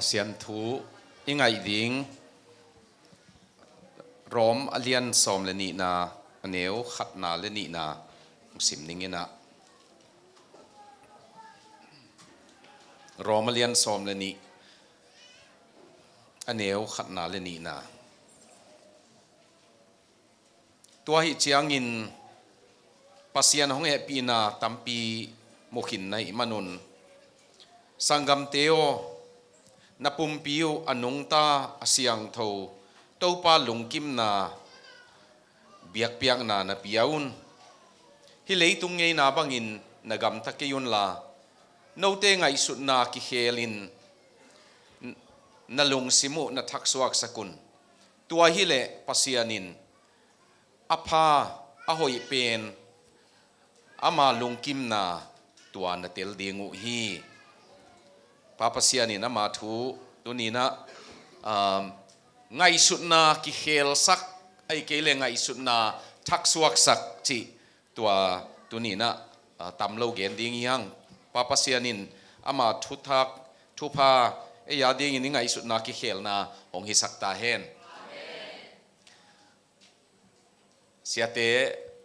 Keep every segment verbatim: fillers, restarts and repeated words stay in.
Pasian thu i ngaih ding Rom a lian sawm le nihna, a neu khatna le nihna hong sim ning inah. Rom a lian sawm le nih, a neu khatna le nihna. Tua ahih ciangin Pasian hong hehpihna tampi mukhin na hih manun, sanggamte aw, na pumpi uh a nungta a siangtho Topa lungkimna biakpiakna na pia un. Hih leitung ngeina bangin na gamta kei unla, note ngaihsutna kikhelin na lungsim uh na thaksuaksak un. Tua hileh Pasian in a pha, a hoih pen ama lungkimna tua na tel ding uh hi. Pa Pasian in ama thu tuninah, um, ngaihsutna kikhelsak, ahih kei le ngaihsutna thaksuaksak cih tua tuninah, uh, tam lo gen ding hi hang. Pa Pasian in ama thuthak, thupha ei a dingin i ngaihsutna kikhelna hong hisak ta hen. Siate,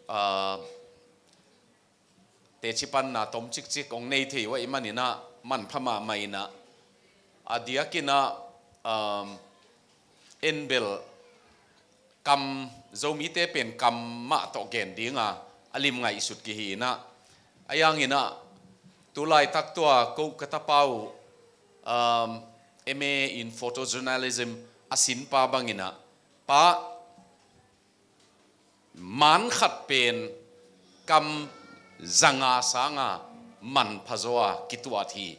aa, teci panna tom cikcik hong nei thei uh ahih maninah manpha mahmah inah, a diakinah, um, enbel kam, Zomite pen kam mah tawh gen dinga a lim ngaihsut kihi inah, a yanginah tulaitak tua ko ka tapa uh, um, M A in photojournalism a sinpa banginah, pa, maan khat pen kam zanga sanga manpha zaw a kituat hi.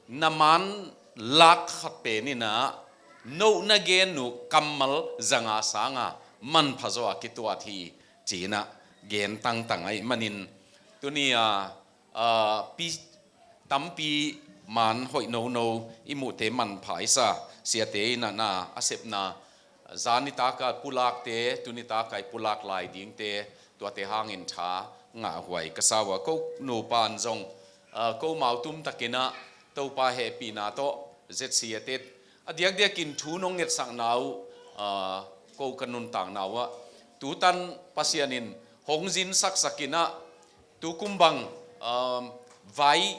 Na maan lak khat pen inah no na gen uh kammal zanga sanga manpha zaw a kituat hi, ci-inah gen tangtang ahih manin, tuni a, aa, pi tampi maan hoih nono i muhte manpha i sa, siate inah na a sepna, zan nitaka pulakte, tu nitaka i pulak lai dingte, tuate hangin tha ngahhuai ka sa uh a, ko nupa in zong, aa, ko mau tumtakinah Topa hehpihna tawh Z C a tet, a diakdiakin thu nong ngetsakna uh, aa, ko ka nuntakna uh ah, tutan Pasian in hong zinsaksak inah, tukum bang, um, vai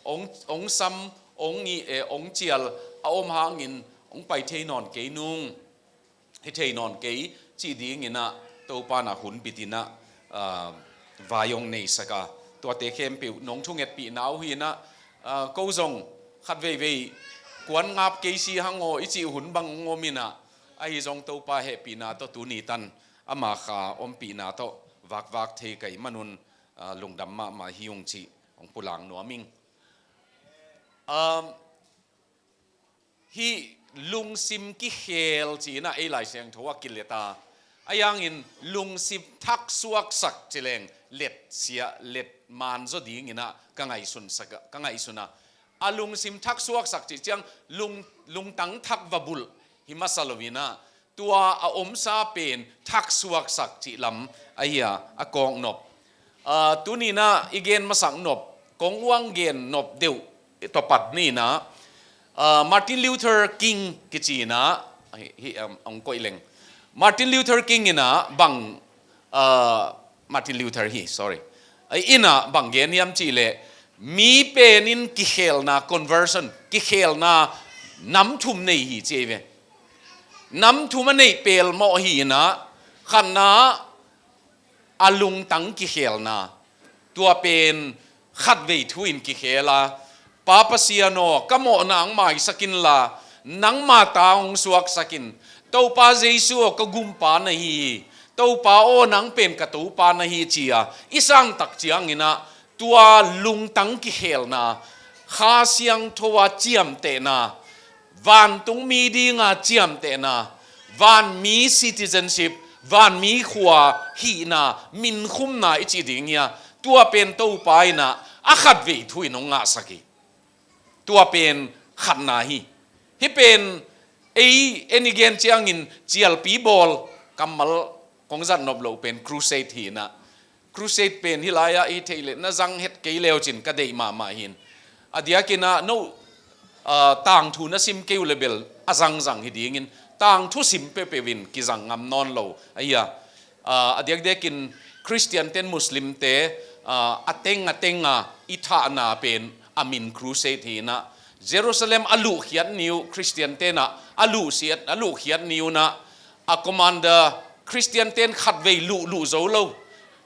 ong, ong sam, ong ngih, eh, ong cial a om hangin ong pai thei nawn kei nung, hi thei nawn kei cih dinginah Topa na hun bitinah, ah, vai ong neisak a, tuate khempeuh nong thungetpihna uh hi inah, ah, ko zong khat veivei kuan ngap kei si hang aw i cih hun bang ong om inah, ahi zong Topa hehpihna tawh tuni tan ama kha ompihna tawh vakvak thei ka hih manun, aa, lungdam mahmah hi ung cih hong pulak nuam ing. Um, hih lungsim kikhel ci-inah ei Lai Siangtho ah kilet a, a yangin lungsim thaksuaksak ci leng let sia, let maan zaw dinginah ka ngaihsunsak a, ka ngaihsun a, a lungsim thaksuaksak cih ciang lung, lungtang thak va bulh hi masa lo inah, tua a omsa pen thaksuaksak cih lam ahi a, a kawknop. Aa, tuninah i gen masak nop, kong uang gen nop deuh tawh pat ninah, aa, Martin Luther King kici inah, hi, hi, um, ong koih leng. Martin Luther King inah bang, aa, Martin Luther hi, sorry. Ai, inah bang gen hiam cihleh, mi pen in kikhelna, conversion, kikhelna nam thum nei hi ci ei ve. Nam thum a neih pelmawh hi inah, khatna a lungtang kikhelna, tua pen khatvei thu in kikhel a, Pa Pasian aw, ka mawhna hong maisak inla, nangma ta hong suaksak in. Topa Jesu aw, ka gumpa na hi hi. Topa aw, nang pen ka Topa na hi, ci-a i sangtak cianginah tua lungtang kikhelna, Kha Siangtho a ciamtehna, vantung mi dinga ciamtehna, vanmi citizenship, vanmi khua hihna, minkhumna i cih ding hi a, tua pen Topa inah a khatvei thu in hong ngahsak hi. Tua pen khatna hi. Hih pen ei en i gen ciangin cialpi bawl, kammal kong zat nop loh pen crusade hi inah, crusade pen hih lai-ah i theih leh na zang het kei leucin ka deih mahmah hin. A diakinah no, Aa, tangthu na sim kei uh le bel a zangzang hi dingin, tangthu sim peuhpeuh in kizang ngam nawn lo ahi a. Aa, a diakdiakin Khristian ten Muslim te, aa, a teng a teng a i thahna pen a min crusade hi inah, Jerusalem a luhkhiat ni uh, Khristian tenah a luhsiat, a luhkhiat ni unah a commander Khristian ten khatvei luh, luh zo lo.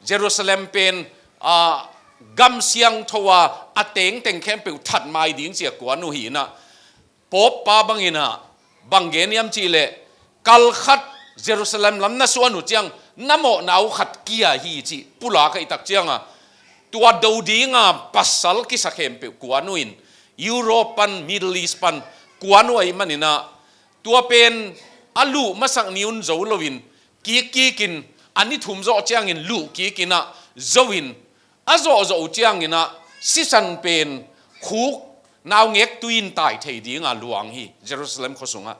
Jerusalem pen, aa, gam siangtho a a tengteng khempeuh that mai ding ci a kuan uh hi inah, Pope pa bang inah bang gen hiam cih leh, kal khat Jerusalem lam na suan uh ciang na mawhna uh khat kia hi cih pulak ahih tak cianga, tua do dinga pasal kisa khempeuh kuan uh in, Europe pan, Middle East pan kuan uh ahih man inah, tua pen a luh masak ni un zo loin, kik kikin, a ni thum zawh ciangin luh kik inah zo in, a zawhzawh uh ciang inah sisan pen khuk naungek tui in tai thei dinga luang hi, Jerusalem khua sungah.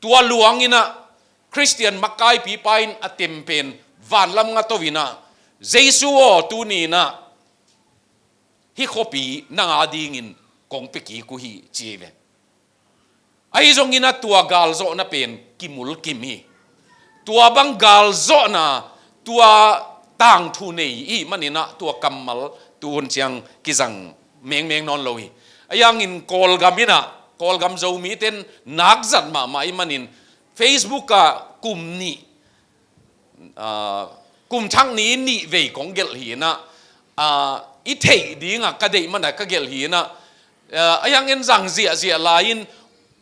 Tua luang inah Khristian makaipipa in a tem pen vanlam nga to inah, Jesu aw, tuni inah hih khuapi nang a dingin kong pia kik uh hi, ci hi ve. Ahi zongin a tua galzawhna pen kimulkim hi. Tua bang galzawhna, tua tangthu nei i hih man inah tua kammal tu hun ciang kizang mengmeng nawn lo hi. Ahi hangin Kawlgam inah, Kawlgam Zomite in nakzat mahmah ahih manin Facebook ah kum nih, aa, kum thak ni nih vei kong gelh hi inah, aa, i theih dinga ka deih mana ka gelh hi inah, aa, ahi hangin zang ziahziah lai-in,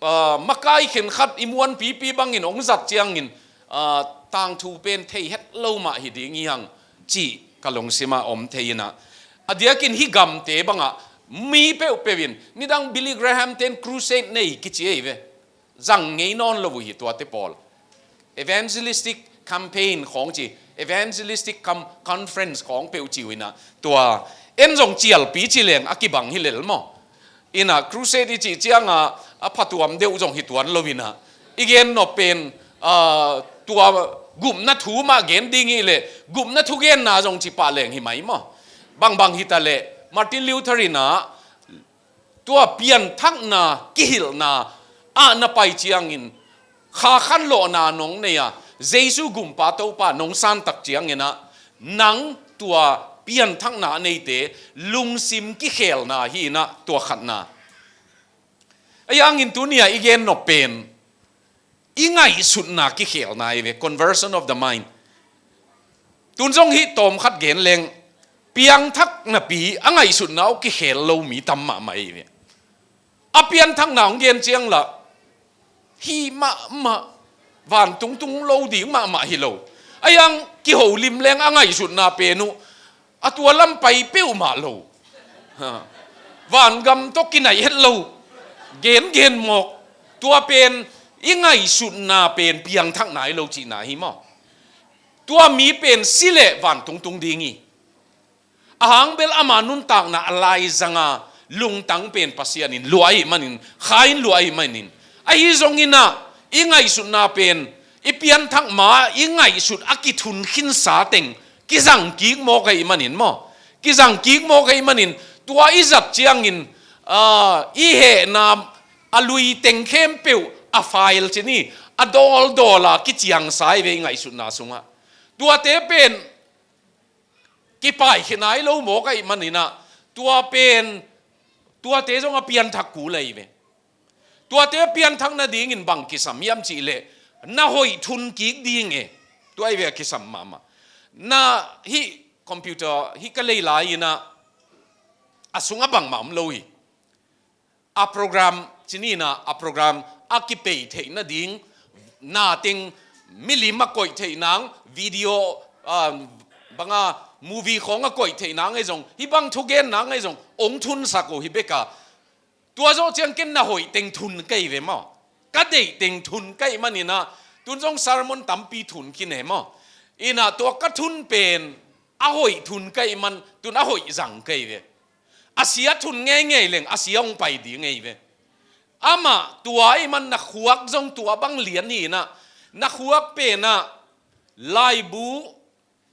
aa, makai khenkhat i muanpipi bangin hong zat ciangin, aa, tangthu pen thei het lo mah hi ding hi hang cih ka lungsimah om thei inah, a diakin hih gamte bangah mi peuhpeuh in, nidang Billy Graham ten crusade nei kici ahi ve. Zang ngei nawn lo uh hi tuate pawl. Evangelistic campaign khawng ci, evangelistic com-, conference khawng peuh ci uh inah, tua en zong cialpi ci leng a kibang hi lel maw? Inah crusade i cih cianga a phatuam deuh zong hi tuan lo inah, i gen nop pen, aa, tua gupna thu mah gen ding hi leh, gupna thugenna zong ci pah leng hi mai maw? Bangbang hi ta leh, Martin Luther inah tua pianthakna kihilhna ah na pai ciangin, kha khanlawhna nong nei a, Jesu gumpa Topa nong san tak ciang inah, nang tua pianthakna a neite lungsim kikhelna hi inah, tua khatna. Ahi hangin tuni-ah i gen nop pen i ngaihsutna kikhelna hi ve, conversion of the mind. Tun zong hih tawmkhat gen leng, piangthak napi a ngaihsutna uh kikhel lo mi tam mahmah hi ve. A pianthakna hong gen ciang lah, hi mahmah, vantungtung lo ding mahmah hi lo. Ahi hang kiholim leng a ngaihsutna pen uh a tua lam pai peuhmah lo. Ha. Vangam tawh kinaih het lo. Gengen mawk. Tua pen i ngaihsutna pen piangthakna hi lo cihna hi maw? Tua mi pen si leh vantungtung ding hi. A hang bel ama nuntakna a laizanga lungtang pen Pasian in luah ahih manin, Kha in luah ahih manin. Ahi zongin ah i ngaihsutna pen, i pianthak ma i ngaihsut a kithun khinsa teng kizang kik mawk ahih manin maw? Kizang kik mawk ahih manin, tua i zat ciangin, aa, i hehna a lui teng khempeuh a file ci ni, a dawldawl a kiciangsa hi ve i ngaihsutna sungah. Tuate pen kipaihkhia nai lo mawk ahih manin ah, tua pen, tuate zong a pianthak kul ahi ve. Tuate a pianthak nadingin bang kisam hiam cih leh, na hoih thun kik ding e. Tua ahi ve a kisam mahmah. Na hih computer, hih ka lei lai-in ah, a sungah bangmah om lo hi. A program, ci ni in ah, a program a kipei theih nading, na teng milim a koih theih nang, video, ah, banga movie khawng a koih theih nang ahi zong, hih bang thugen nang ahi zong, ong thunsak uh hi bek a. Tua zawh ciang ken na hoih teng thun ka hi ve maw? Ka deih teng thun ka hih manin ah, tun zong sermon tampi thun khin e maw? In ah tua ka thun pen, a hoih thun ka hih man, tun a hoih zang ka hi ve. A sia thun ngeingei leng, a sia hong pai ding ahi ve. Amah tua ahih man na khuak zong tua bang lian hi in ah, na khuak pen ah, laibu,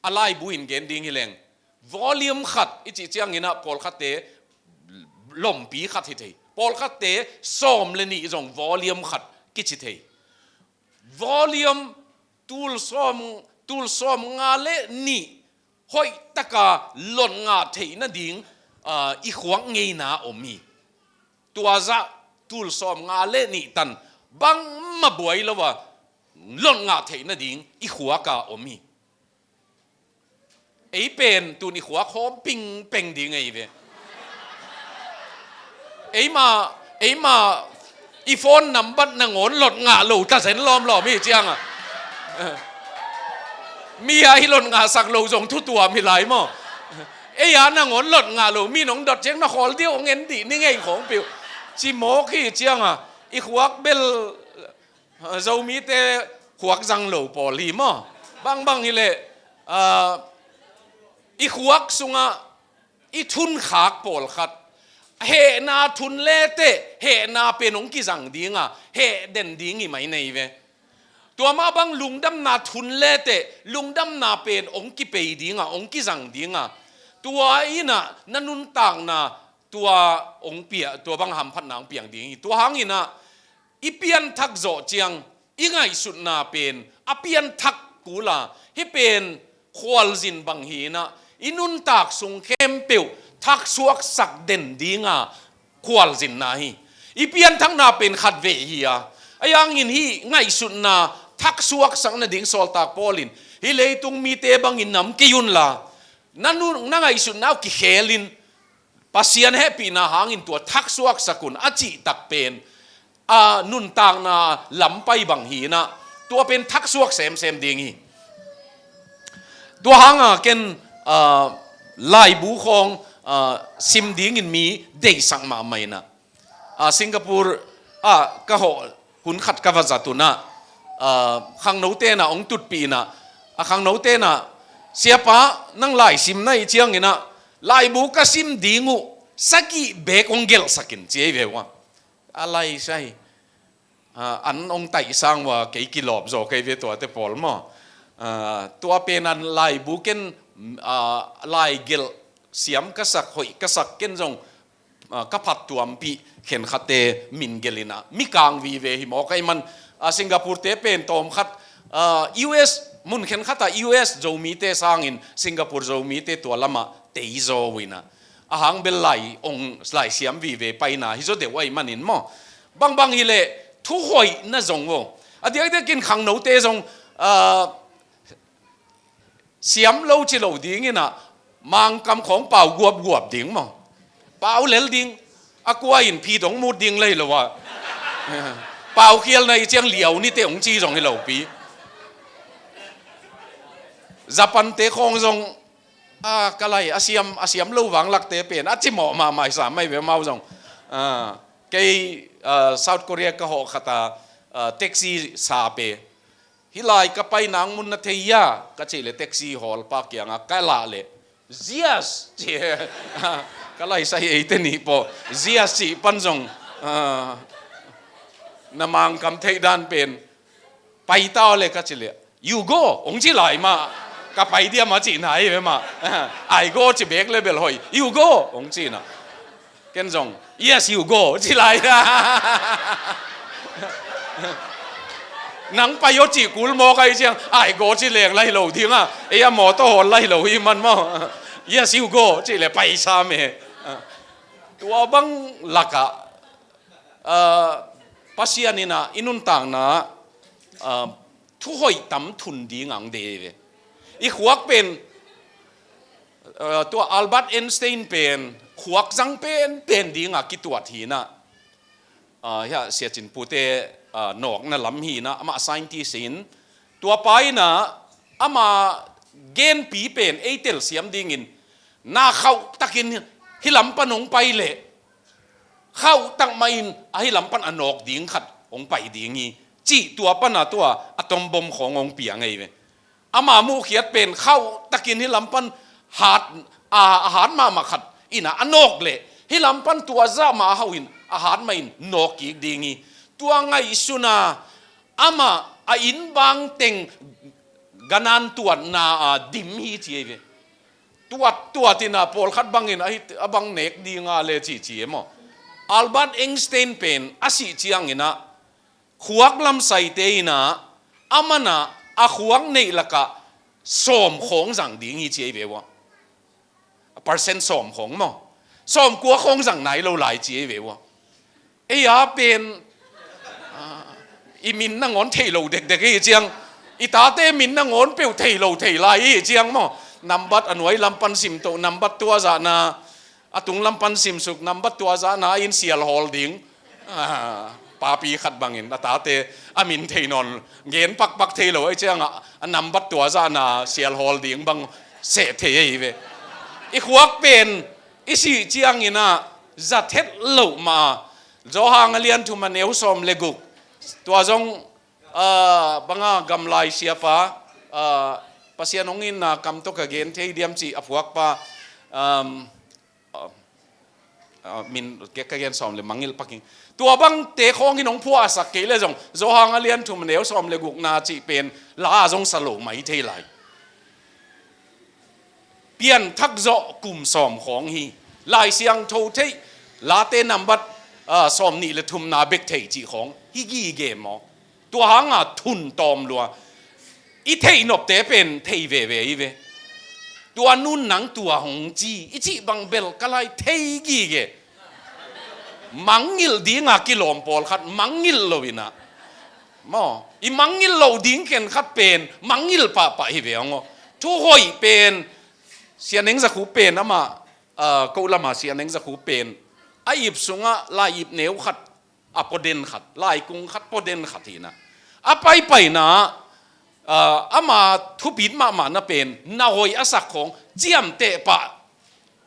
a laibu in gen ding hi leng, volume khat i cih ciangin ah pawlkhatte lompi khat hi thei. Pawlkhatte sawm le nih zong volume khat kici thei. Volume tul sawm, tul sawm nga le nih hoih taka lot ngah theih nading, ah, i khuak ngeina om hi. Tua zah tul sawm nga le nih tan bangmah buai lo a lot ngah theih nading i khuaka om hi. Ei pen tun i khuak hawm pingpeng ding ei ve. Eima, eima i phone nambat nangawn lot ngah lo ta zen lawmlawm hi cianga. Mi a i lot ngahsak lo zong thutuam hi lai maw? Ei a nangawn lot ngah lo mi nong dot ciang na khawl diu hong en dih ni ngei khawng piu. Ci mawk hi cianga i khuak bel, ah, Zomite khuak zang lo pawl hi maw? Bangbang hileh, ah, i khuak sungah i thunkhak pawlkhat hehna thun leteh hehna pen hong kizang dinga heh den ding hi mai nei ve. Tua mah bang lungdamna thun leteh lungdamna pen hong kipei dinga hong kizang dinga tua innah na nuntakna tua hong pia, tua bang hamphatna hong piang ding hi. Tua hanginah i pianthak zawh ciang i ngaihsutna pen a pianthak kula hih pen khualzin bang hinah i nuntak sung khempeuh thaksuaksak den dinga khualzinna hi. I pianthakna pen khatvei hi a, a yangin hih ngaihsutna thaksuaksak nading sawltak Paul in hih leitung mite bangin nam kei unla na nun, na ngaihsutna uh kikhelin Pasian hehpihna hangin tua thaksuaksak un a cihtak pen a nuntakna lampai bang hinah tua pen thaksuak semsem ding hi. Tua hanga ken, ah, laibu khawng, ah, sim dingin mi deihsak mahmah inah, ah, Singapore ah ka hawh hun khat ka va zat unah, ah, khangno tenah hong tutpih inah, a khangno tenah, "Siapa, nang laisim na ih cianginah laibu ka sim ding uh sagih beek hong gelhsakin," ci ei ve uh a. A laisai, ah, an hong taihsang uh a kei kilawp zaw kei ve tuate pawl maw? Ah, tua pen an laibu ken, ah, laigelh siam ka sak, hoih ka sak ken zong, ah, ka phattuampih khenkhatte min gelhinah mikang vive hi mawk ahi man, ah, Singapore te pen tawmkhat, ah, U S mun khenkhatah U S Zomite sangin Singapore Zomite tua lamah teizaw uh inah a hang bel lai hong laisiam vive paina hi zaw deuh ahi manin maw? Bangbang hileh thuhoih na zong uh a diakdiakin khangnote zong, ah, siam lo ci lo dinginah Mangkam khawng pau guapguap ding maw? Pau lel ding. A kua in phi dong mut ding lei lo a, pau khialna i ciang liau nite hong ci zong hi lopi. Japan te khawng zong, ah, ka lai a siam, a siam lo vanglakte pen a cimawh mahmah i sa mai ve mau zong. Ah, kei, ah, South Korea ka hawh khata, ah, taxi sa pe Hih lai ka pai nang mun na thei hia? Ka cih leh taxi hawlpa kiangah ka lah leh, "Zias," ci. Ka laisai eite nih paw, "Zias," cih pan zong, ah, na Mangkam theih dan pen, "Pai ta aw leh," ka cih leh, "You go," hong ci lai mah. Ka pai diam a cihna hi ve mah. "I go," ci bek leh bel hoih, "You go," hong cihna. Ken zong, "Yes, you go," ci lai. Nang pai aw cih kul mawk ahi ciang, "I go," ci leng lai lo ding a, ei a mawtaw hawl lai lo hi man maw? "Yes, you go," cih leh pai sam e. Tua bang lakah, ah, Pasian in ah i nuntakna, ah, thuhoih tam thun ding ang de ve. I khuak pen, ah, tua Albert Einstein pen khuak zang penpen ding a kituat hi na. Ah, hia Sia Cin Pu te, ah, nawkna lam hi na, amah scientist in. Tua pa in ah ama genpi pen ei telsiam dingin, na khauh takin hih lam pan hong pai leh, khauh tak mah in a hih lam pan a nawk ding khat hong pai ding hi, cih tua pan a tua atom bomb khawng hong piang ahi ve. Ama muhkhiat pen khauh takin hih lam pan hat, a, a hat mahmah khat in ah a nawk leh, hih lam pan tua zah mah a hauh in a hat mah in nawk kik ding hi. Tua ngaihsun a amah a inn bang teng ganan tuatna a dim hi ci ahi ve. Tuat, tuat in ah pawlkhat bangin a hih, a bang nek ding a leh ci ci e maw? Albert Einstein pen a sih ciangin ah khuak lamsaite in ah, aman ah a khuak neih lakah sawm khawng zang ding hi ci ei ve ua. Percent sawm khawng maw? Sawm kua khawng zang nai lo lai ci ei ve ua. Ei a pen, ah, i min nangawn thei lo dekdek i hi ciang, i tate min nangawn peuh thei lo thei lai i hi ciang maw? Nambat a nuai lam pan sim toh, nambat tua zahna, a tung lam pan simsuk, nambat tua zahna in sial hawl ding. Ah, papi khat bangin a tate a min thei nawn, gen pakpak thei lo ahih ciangah a nambat tua zahna sial hawl ding bang seh thei ahi ve. I khuak pen i sih ciangin ah zat het loh mah a. Johan a lian thum a neu sawm le guk. Tua zong, ah, banga gamlai siapa, ah, Pasian hong itna kam tawh ka gen thei diam cih a phuakpa, um, ah, ah, min ka gen sawm le mangngilh paking. Tua bangte khawngin hong phuahsak kei le zong, Johan a lian thum a neu sawm le gukna cih pen la a zong sa lo mai thei lai. Pianthak zawh kum sawm khawng hi. Lai Siangtho theih late nambat, ah, sawm nih le thumna bek thei cih khawng hi gige maw? Tua hanga thun tawm lua. I theih nopte pen thei veve hi ve. Tua nun nang tua hong ci i cih bang bel ka lai thei gige. Mangngilh dinga kilawm pawlkhat mangngilh lo inah, maw, i mangngilh loh ding khenkhat pen mangngilh pahpah hi ve hong aw. Thu hoih pen Sia Neng Za Khup pen amah, ah, ko lama Sia Neng Za Khup pen a ip sungah lai ip neu khat, a pua den khat, laikung khat pua den khat hi inah, a paipaina, ah, ama thupit mahmahna pen na hoih a sak khawng ciamteh pah,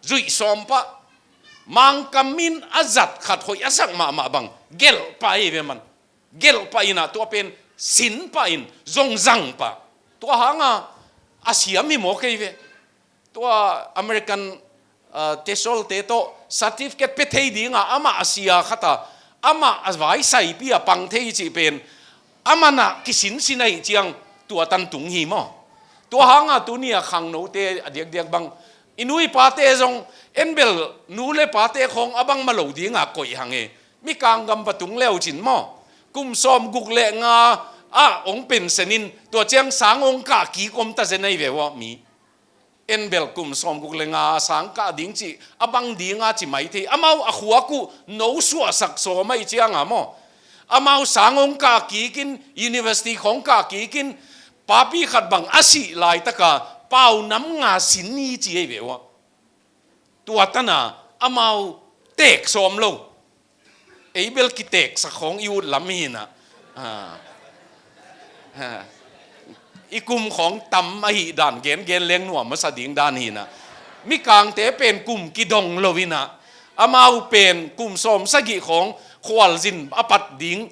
zuih sawm pah, Mangkam in a zat khat hoih a sak mahmah bang gelh pah hi ve man. Gelh pah inah tua pen sin pah in zong zang pah. Tua hanga a siam hi maw kei ve. Tua American, ah, tesolte tawh certificate pia thei dinga amah a sia khata, amah a vai saipi a pang thei cih pen, amah na kisinsin ahih ciang tua tan tung hi maw? Tua hanga tuni a khangnote a diakdiak bang, i nu i pate zong en bel nu le pate khawng a bangmah lo dinga koih hang e. Mikang gam va tung leu cin maw? Kum sawm guk le nga ah hong pensenin tua ciang sang hong kah kik om ta zen ahi ve ua mi. En bel kum sawm guk le nga sang kah ding cih a bang dinga ci mai thei. Amau a khuak uh no suahsak sawm ahih cianga maw? Amau sang hong kah kikin, university khawng kah kikin, papi khat bang a sih laitaka pau nam nga sin ni ci ahi ve ua. Tua tana amau teek sawm lo. Ei bel kiteeksak khawng i ut lam hi inah. Ah. Ah. I kum khawng tam ahih dan gengen leng nuam masa ding dan hi inah. Mikangte pen kum kidong lo inah, amau pen kum sawm sagih khawng khualzin a pat ding,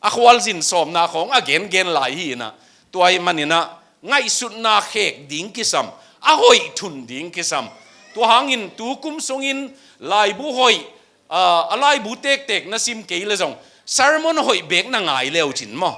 a khualzin sawmna khawng a gengen lai hi inah. Tua ahih maninah ngaihsutna khek ding kisam, a hoih thun ding kisam. Tua hangin tu kum sungin laibu hoih, ah, a laibu tektek na sim kei le zong sermon hoih bek na ngai leu cin maw?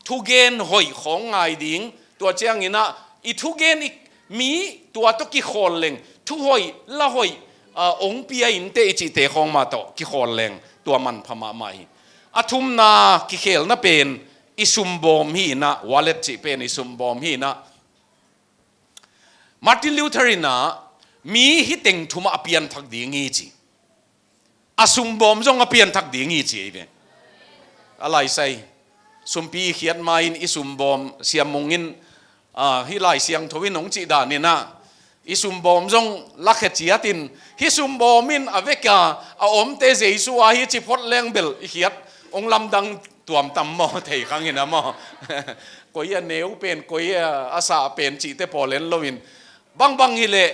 Thugen hoih khawng ngai ding. Tua cianginah i thugen i mi tua tawh kikhawl leng, thu hoih la hoih, ah, ong pia inteh i cihte khawng mah tawh kikhawl leng tua manpha mahmah hi. A thumna kikhelna pen i sumbawm hi inah, wallet cih pen i sumbawm hi inah. Martin Luther inah mi hi teng thumah a pianthak ding hi ci. A sumbawm zong a pianthak ding hi ci ei ve. A laisai sumpi i khiat ma-in i sumbawm siamung in, ah, hih Lai Siangtho in hong cih daninah i sumbawm zong lakhia ciatin hih sumbawm in a veka a omte Jesu a hi ci phot leng bel i khiat hong lamdang tuamtam maw, thei khang inah maw? Koi a neu pen, koi a sa pen cihte pawl en loin bangbang hileh,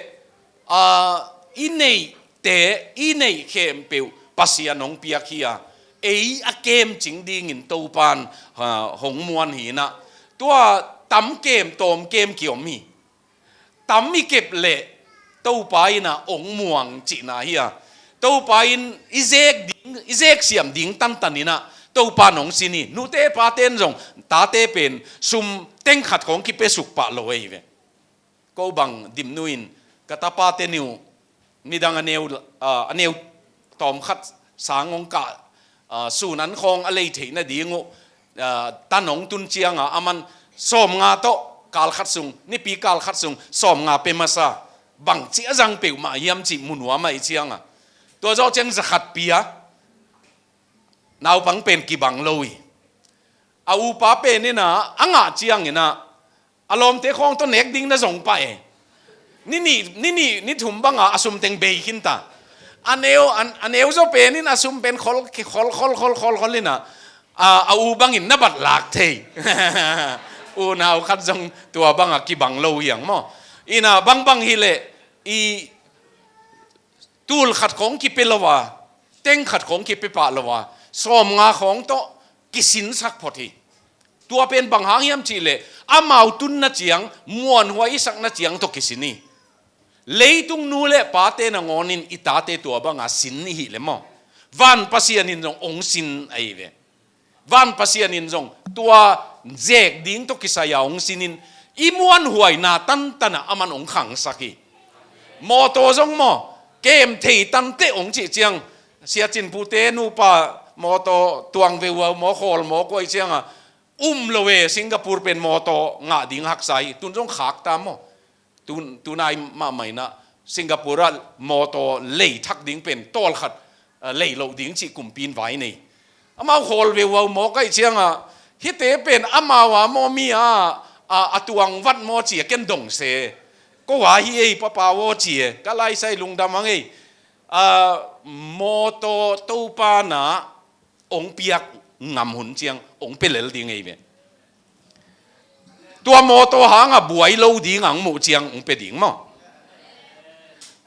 ah, i neihte, i neih khempeuh Pasian hong piak hi a, ei a kemcing dingin Topan, ah, hong muan hi inah. Tua tam kem tawm kem kiom hi. Tam i kep leh Topa inah hong muang cihna hi a. Topa in i zek ding, i zek siam ding tantan inah Topan hong sin hi. Nute paten zong tate pen sum teng khat khawng kipesuk pah lo ahi ve. Ko bang dimnu in ka tapate niu nidang a neu, ah, a neu tawmkhat sang hong kah, ah, sun an khawng a lei theih nading uh, ah, tan hong tun cianga aman sawmnga tawh kal khat sung, nipi kal khat sung sawmnga pia masa, bangci a zang peuhmah hiam cih mu nuam ahih cianga, tua zawh ciang zakhat pia, naupang pen kibang lo hi. A upa pen in ah, a ngah ciangin ah, a lawmte khawng tawh nek ding na zong pah e. Ni nih, ni nih, ni thum banga a sum teng bei khin ta. A neu, a, a neu zaw pen in a sum pen khol, khol, khol, khol, khol, khol in ah, a, a u bangin na bat lak thei. Unau khat zong tua banga kibang lo hiang maw. In ah bangbang hileh, i tul khat khawng kipia lo a, teng khat khawng kipia pah lo a, sawmnga khawng tawh kisinsak phot hi. Tua pen bang hang hiam cihleh, amau tunna ciang, muanhuai i sakna ciang tawh kisin hi. Leitung nu le pate nangawnin i tate tua banga sin i hih leh maw, van Pasian in zong hong sin ahi ve. Van Pasian in zong tua zek ding tawh kisai-a hong sinin, i muanhuaina tantanah aman hong khangsak hi. Mawtaw zong maw, kem thei tanteh hong cih ciang, Sia Cin Pu te nupa mawtaw tuang veuhau maw, khawl maw, kuai cianga um lo e, Singapore pen mawtaw ngah ding haksa hi, tun zong khak ta maw. Tu, tunai mahmah in ah Singapore ah mawtaw lei thak ding pen tawlkhat, ah, lei loh ding cih kumpi in vai nei. Amau khawl veuhau maw, kuai cianga, hihte pen amau a maw, mi a, a, a tuang vat maw ci a ken dong se. Ko a hi ei papa aw ci e, ka laisai lungdam ang ei. Ah, mawtaw Topa na hong piak ngam hun ciang hong pia lel ding ei ve. Tua mawtaw hanga buai lo ding ang muh ciang hong pia ding maw.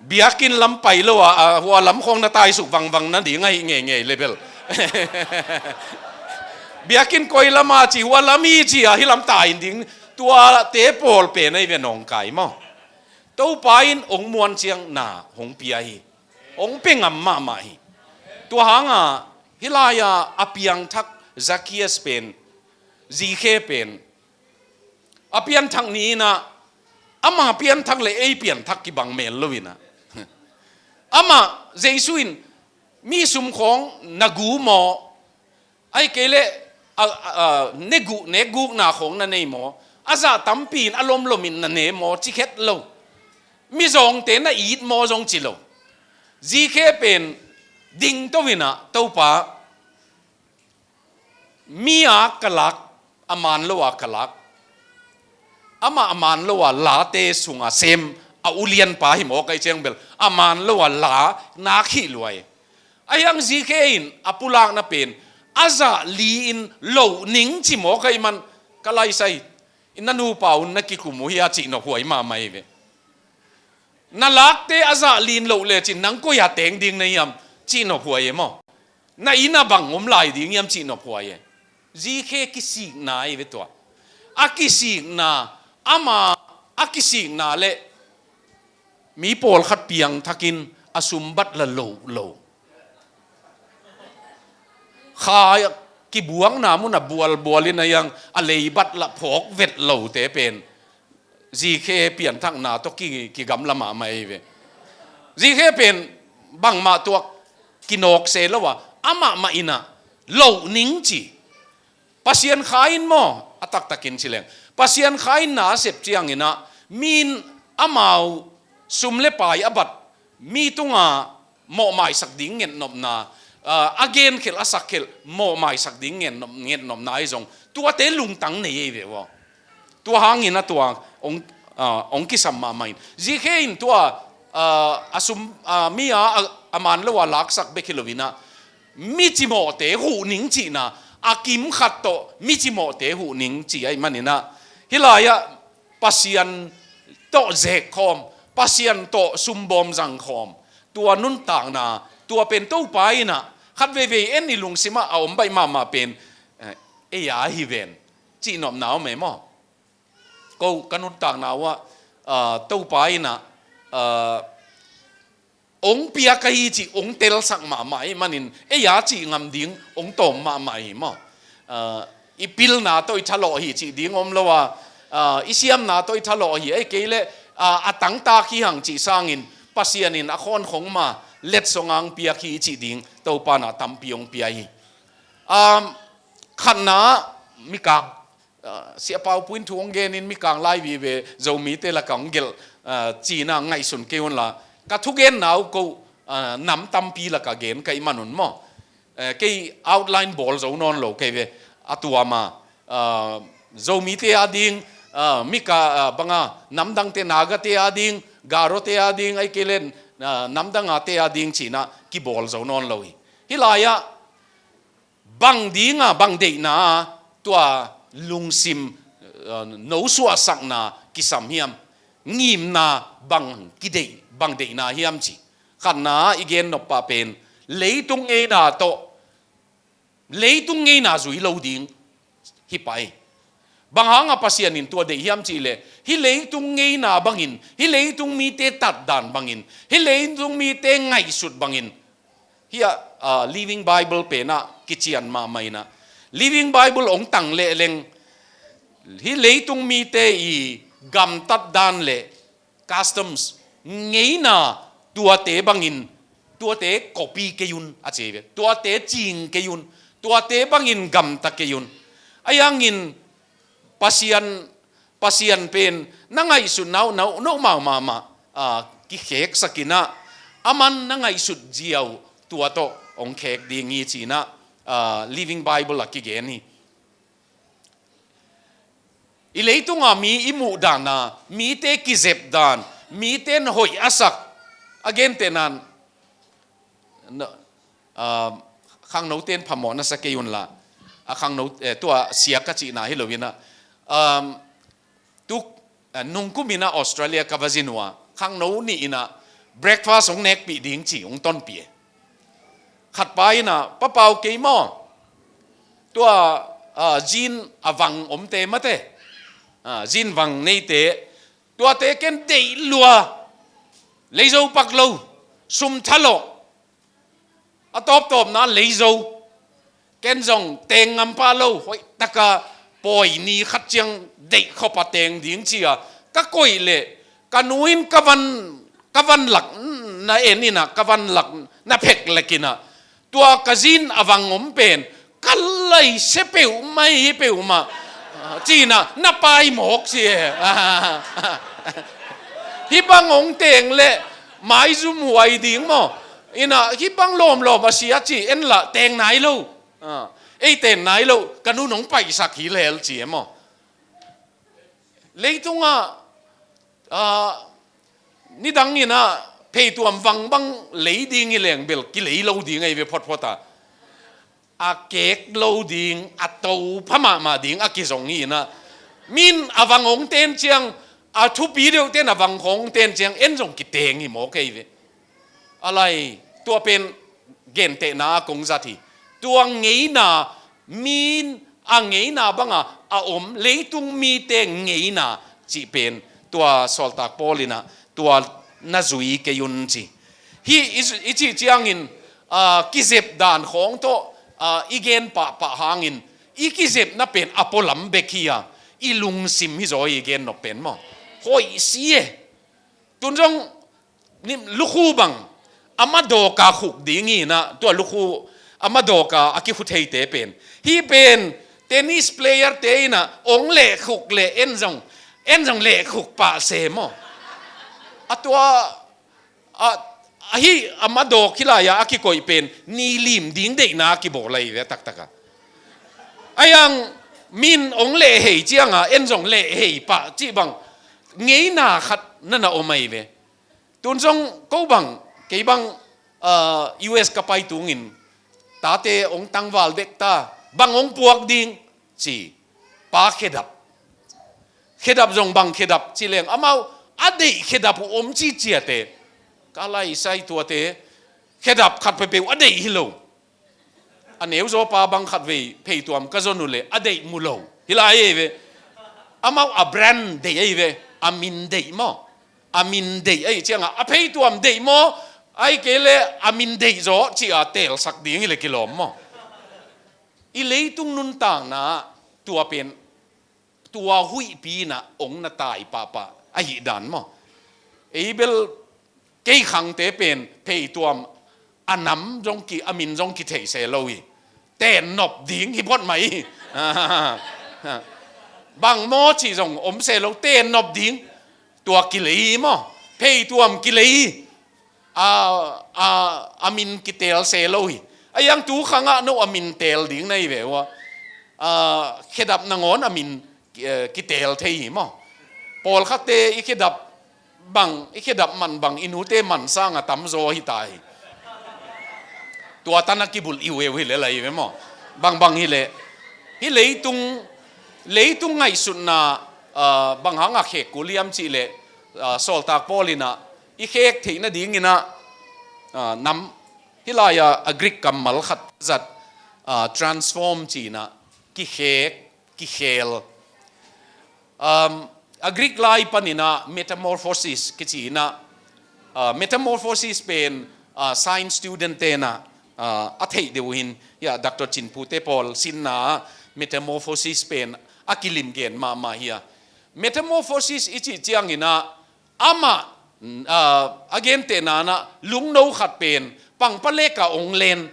Biakinn lam pai lo a, a, hua lam khawng na taisuk vangvang nading ahi ngeingei le bel. Biakinn koi lama ci, hua lam hi ci a, hih lam tai ding, tuate pawl pen ei ve nawngkai maw. Topa in hong muan ciang na hong pia hi. Hong pia ngam mahmah hi. Tua hanga, hih lai-a a piangthak Zacchaeus pen, Zikhe pen, a pianthak ni in ah, ama pianthak le ei pianthak kibang mel lo in ah. Amah Jesu in, mi sum khawng na gu maw, ahih kei leh, a, a, a, ne gu, nek gukna khawng na nei maw, a zah tampi in a lomlom in na ne maw, ci khet lo. Mizawngte na it maw zong ci lo. Zikhe pen dingto in ah, Topa, mi a ka lak, a man lo a ka lak, amah a man lo a late sunga sem a ulianpa hi maw, kuai ciang bel a man lo a la nak hi lua hi. Ahi hang Zikhe in a pulakna pen a zah li in loh ning ci maw, kuai man, ka laisai, i na nupa un na kikum uh hia cih nophuai mahmah hi ve. Na lakte a zah li in loh lecin nang koi-ah teng ding na hiam cih nophuai e maw. Na inn ah bang om lai ding hiam cih nophuai e. Zikhe kisikna hi ve tua. A kisikna, ama a kisikna le mi pawlkhat piangthakin a sumbat la loh lo. Kha kibuakna mun a bualbual in a hiang a leibat la phawk vet lote pen Zikhe pianthakna tawh ki, kigamla mahmah ei ve. Zikhe pen bangmah tuak kinawk se lo a, amahmah in ah loh ning ci. Pasian Kha in maw, a taktakin ci leng, Pasian Kha in na a sep ciangin ah, mi in amau sum le pai a bat mi tunga mawhmaisak ding ngetnopna, ah, a genkhelh a sakkhelh mawhmaisak ding ngetnop, ngetnopna ahi zong, tuate lungtang nei ei ve uh aw. Tua hangin a tua hong, ah, hong kisam mahmah in. Zikhe in tua, ah, a sum, ah, mi a, a, a man lo a laksak bek hi lo in ah, mi cimawhte huh ning cihna, a kim khat tawh mi cimawhte huh ning ci ahih manin ah, hih lai-ah Pasian tawh zek khawm, Pasian tawh sumbawm zang khawm, tua nuntakna, tua pen Topa in ah, khat veivei en i lungsimah a om baih mahmah pen, eh, ei a hi ven, cihnopna om e maw. Ko ka nuntakna uh ah, ah, Topa in ah, ah, hong piak ahi cih hong telsak mahmah ahih manin, ei a cih ngam ding hong tawm mahmah hi maw. Ah, i pilna tawh i thalawh hi cih ding om lo a, ah, i siamna tawh i thalawh hi, ahih kei leh, ah, a tangtak hi hang cih sangin, Pasian in a khawnkhong ma, letsong ang piak hi cih ding Topa na tampi hong pia hi. Um, khatna mikang, uh, Sia Pau Puin thu hong genin mikang lai vive Zomite lakah hong gelh, uh, cina ngaihsun kei unla, ka thugenna uh ko, uh, nam tampi lakah gen ka hih manun maw. Eh, kei outline bawl zo nawn lo kei ve. A tuama, ah, Zomite a ding, ah, mika, ah, banga namdangte, Nagate a ding, Garote a ding, ahih kei leh, ah, namdangate a ding cina kibawl zo nawn lo hi. Hih lai-ah bang dinga, bang deihna tua lungsim, ah, nosuahsakna kisam hiam? Ngimna bang kideih, bang deihna hiam cih khatna i gen nop pah pen leitung ngeina tawh, leitung ngeina zui lo ding hi pah hi. Bang hanga Pasian in tua deih hiam cih leh, hih leitung ngeina bangin, hih leitung mite tatdan bangin, hih leitung mite ngaihsut bangin, hih a, ah, Living Bible pen ah kician mahmah in ah, Living Bible hong tang leh leng, hih leitung mite i gamtatdan leh customs, ngeina, tuate bangin, tuate copy kei un a ci ve. Tuate cing kei un, tuate bangin gamta kei un. Ahih hangin Pasian, Pasian pen na ngaihsutna uh, na, na uh mau mahmah, ah, kikheksak in ah, aman na ngaihsut zia uh tua tawh hong khek ding hi cina, ah, Living Bible ah kigen hi. I leitunga mi i muhdan a, mite kizepdan, mite in hoih a sak, a gentehna in, ah, khangnote in phamawh na sa kei unla, a khangno, eh, tua siak ka cihna hi lo in ah, um, tu, eh, nungkum in ah Australia ka va zin uh a, khangno nih in ah breakfast hong nekpih ding ci hong tonpih e. Khatpa in ah, Pa Pau, kei maw, tua, ah, zin a vang omte mate, ah, zin vang neite, tuate ken deih lua, leizo pak lo, sum thalawh, a tawptawpna leizo, ken zong teng ngam pah lo, hoihtaka pawi ni khat ciang deih khop a teng ding ci-a ka koih leh, ka nu in ka van, ka van lak na en in ah, ka van lak na phek lek in ah, tua ka zin a vang om pen ka laisia peuhmah hi peuhmah, ah, ci-in ah na pai mawk ci e. Hih bang hong teng leh maizum huai ding maw. In ah hih bang lawmlawm a sia ci en lah teng nai lo. Ah, ei ten nai lo, ka nu in hong paihsak hi lel ci e maw. Leitungah, ah, nidang in ah pheituam vang bang lei ding hi leng bel kilei lo ding ahi ve photphot a. A kek lo ding, a to pha mahmah ding a kizong hi in ah, mi in a vang hong ten ciang, a thupi deuhte in a vang hong ten ciang, en zong kiteng hi mawk ahi ve. A lai, tua pen gentehna a kong zat hi. Tua ngeina, mi in a ngeina banga a om leitung mite ngeina cih pen, tua sawltak Paul in ah tua na zui kei un ci. Hih i, i cih ciangin, ah, kizep dan khawng tawh, ah, i gen pahpah hangin, i kizepna pen a pualam bek hi a, i lungsim hi zaw hi, i gen nop pen maw. Hoih si e. Tun zong ni, lukhu bang a madawka khuk ding hi in ah, tua lukhu a madawka a kikhu theite pen, hih pen tennis player-te in ah hong lehkhuk leh en zong, en zong lehkhuk pah se maw. A tua, a, a hih a madawk hih lai-a a kikoih pen ni lim ding deihna a kibawl ahi ve taktak a. Ahih hang mi in hong lehhei cianga en zong lehhei pah cih bang ngeina khat na na om ahi ve. Tun zong ko bang, kei bang, ah, U S ka pai tungin, tate hong tangval dek ta, bang hong puak ding ci. Pa khedap. Khedap zong bang khedap ci leng, amau a deih khedap uh om ci ciate. Ka lai sai tuate, khedap khat peuhpeuh a deih hi lo. A neuzaw pa bang khatvei pheituam ka zon uh leh a deih mu lo. Hih lai ahi ve. Amau a brand deih ahi ve. A min deih maw. A min deih ahi cianga, a pheituam deih maw, ahih kei leh a min deih zaw ci-a teelsak ding hi leh kilawm maw. I leitung nuntakna tua pen, tua huihpi in ah hong na tai pahpah ahih dan maw. Ei bel kei khangte pen pheituam a nam zong ki, a min zong kithei se lo hi. Ten nop ding hi phot mai. Bang maw cih zong om se lo, ten nop ding. Tua kilei hi maw? Phei tuam kilei hi. A, a, a min kitel se lo hi. A iang tu khangah no a min tel ding na hi ve ua. A, khedap nangawn a min, eh, kitel thei hi maw? Pawlkhatte i khedap bang, i khedap man bang, i nute man sanga tamzaw hi ta hi. Tua tana kibulh iueu hi le lai ve maw? Bangbang hi le. Hi leitung, leitung ngaihsutna, ah, bang hanga khek kul hiam cih le, ah, sawltak Paul inah, i khek theih nadinginah, ah, nam, hi lai-a, a Greek kammal khat zat, ah, transform cinah, kikhek, kikhel. Um, a Greek lai paninah metamorphosis kici inah, uh, metamorphosis pen, uh, science student tenah, uh, a theih deuh hin, ya, Doctor Cin Pu te pawl sinna metamorphosis pen a kilim gen mahmah hi a. Metamorphosis i cih cianginah amah, uh, a gentehna inah lungno khat pen pangpaleka ong len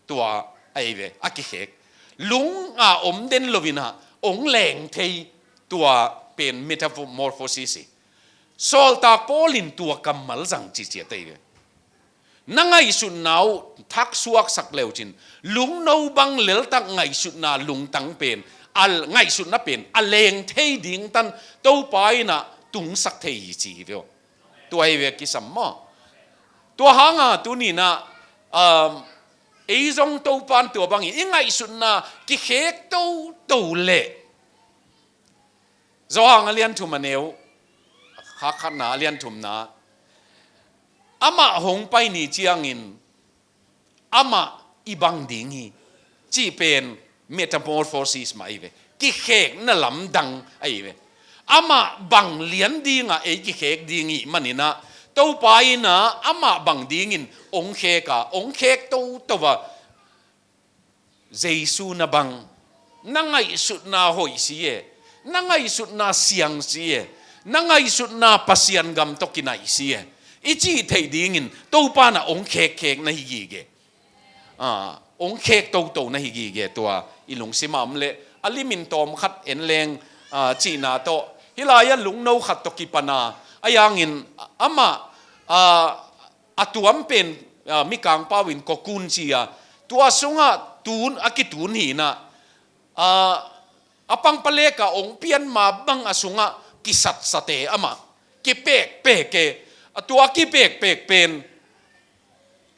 tua ahi ve, a kikhek. Lunga om den loinah ong leng thei, tua pen metamorphosis hi. Sawltak Paul in tua kammal zang ciciat ahi ve. Na ngaihsutna uh thaksuaksak leucin, lungno bang leltak ngaihsutna lungtang pen, a ngaihsutna pen a leng thei ding tan Topa inah tungsak thei hi ci hi ve aw. Tua hi ve kisam maw? Tua hanga tuninah, um, ei zong Topan tua bangin i ngaihsutna kikhek toto leh. Zawhang a lian thum a neu, khak khatna a lian thumna. Amah hong pai ni ciangin amah i bang ding hi. Cih pen metamorphosis mah ahi ve. Kikhekna lamdang ahi ve. Amah bang lian dingah ei kikhek ding hi maninah Topa inah amah bang dingin ong khek a, ong khek toto a. Jesu na bang, na ngaihsutna hoih si e, na ngaihsutna siang si e, na ngaihsutna Pasian gam tawh kinaih si e, i cih theih dingin Topa na ong khekkhek na hi gige. Ah, ong khek toto na hi gige tua i lungsimah om leh a limin tawm khat en leng, ah, cihna tawh. Hi lai-ah lungno khat tawh kipana, a iangin amah, ah, a tuam pen, ah, mikangpau in kokun ci a, tua sungah tun, a kitun hinah, ah, a pangpaleka ong pian ma bang a sungah kisatsate amah kipekpek e. A tua kipekpek pen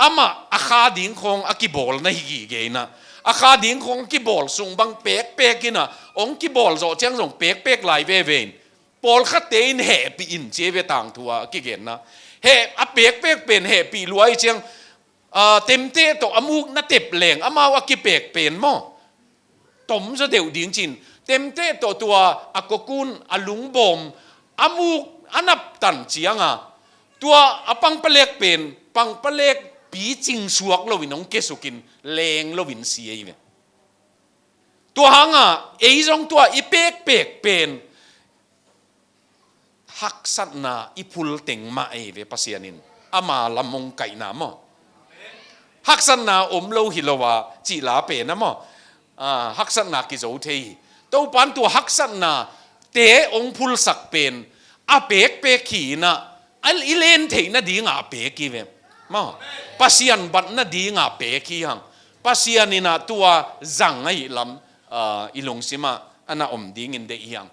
amah a kha ding khawng a kibawl na hi gige inah, a kha ding khawng a kibawl sung bang pekpek inah, ong kibawl zawh ciang zong pekpek lai veve in, pawlkhatte in hehpih in ci ve tangthu a kigenna. Heh, a pekpek pen hehpih luai ciang, ah, temteh tawh a muk na tep leng amau a kipek pen maw? Tom zaw deuh ding cin. Temteh tawh tua a kokun a lungbawm a muk a naptan cianga tua a pangpalek pen pangpalek picing suak loin ong kesukin leng loin si ahi ve. Tua hanga ei zong tua i pekpek pen haksatna i phul teng mah ahi ve Pasian in. Ama lam ong kaihna maw? Haksatna om lo hi lo a cih la pen a maw? Ah, haksatna kizo thei hi. Topan tua haksatna te ong phulsak pen a pekpek hi inah, a i len theih nadingah a pek hi ve. Maw? Pasian bat nadingah a pek hi hang. Pasian inah tua zang ahi lam, ah, i lungsimah a na om dingin deih hi hang.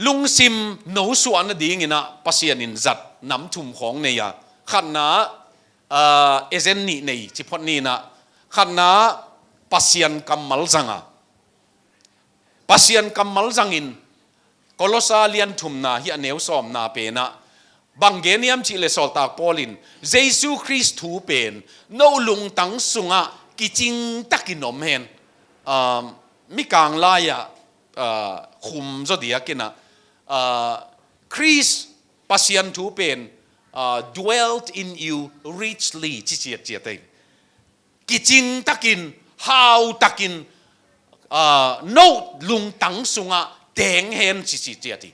Lungsim nosuah nadinginah Pasian in zat nam thum khawng nei a. Khatna, ah, ezen nih nei ci phot ninah. Khatna Pasian kammal zanga. Pasian kammal zangin Kolosa lian thumna hi a neu sawmna penah bang gen hiam cih le sawltak Paul in Jesu Khrist thu pen no lungtang sungah kicingtakin om hen. Ah, mikang lai-ah, ah, khum zaw diakinah, ah, Khrist Pasian thu pen, ah, dwelt in you richly ci ciatciat ei. Kicingtakin, hautakin, ah, no lungtang sungah teng hen ci ciatciat hi.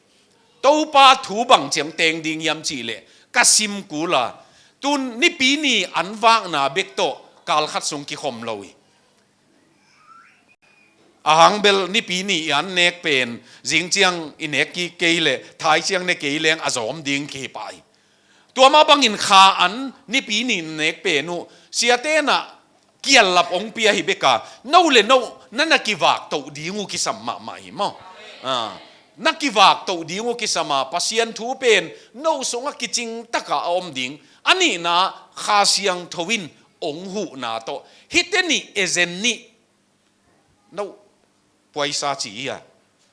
Topa thu bang ciang teng ding hiam cih leh ka sim kul a, Tun Nipi ni an vakna bek tawh kal khat sung kikhom lo hi. A hang bel Nipi ni i an nek pen zing ciang i nek kik kei leh thai ciang ne kei leng a zawm ding kihi pah hi. Tua mah bangin kha an Nipi ni nek pen uh siate in ah kiallap hong pia hi beka, no le no na na kivak toh ding uh kisam mahmah hi maw? Ah, na kivak toh ding uh kisam a, Pasian thu pen no sungah kicing taka a om ding. A nihna, Kha Siangtho in hong huhna tawh hihte nih, ezen nih, no, puaisa ci hi a,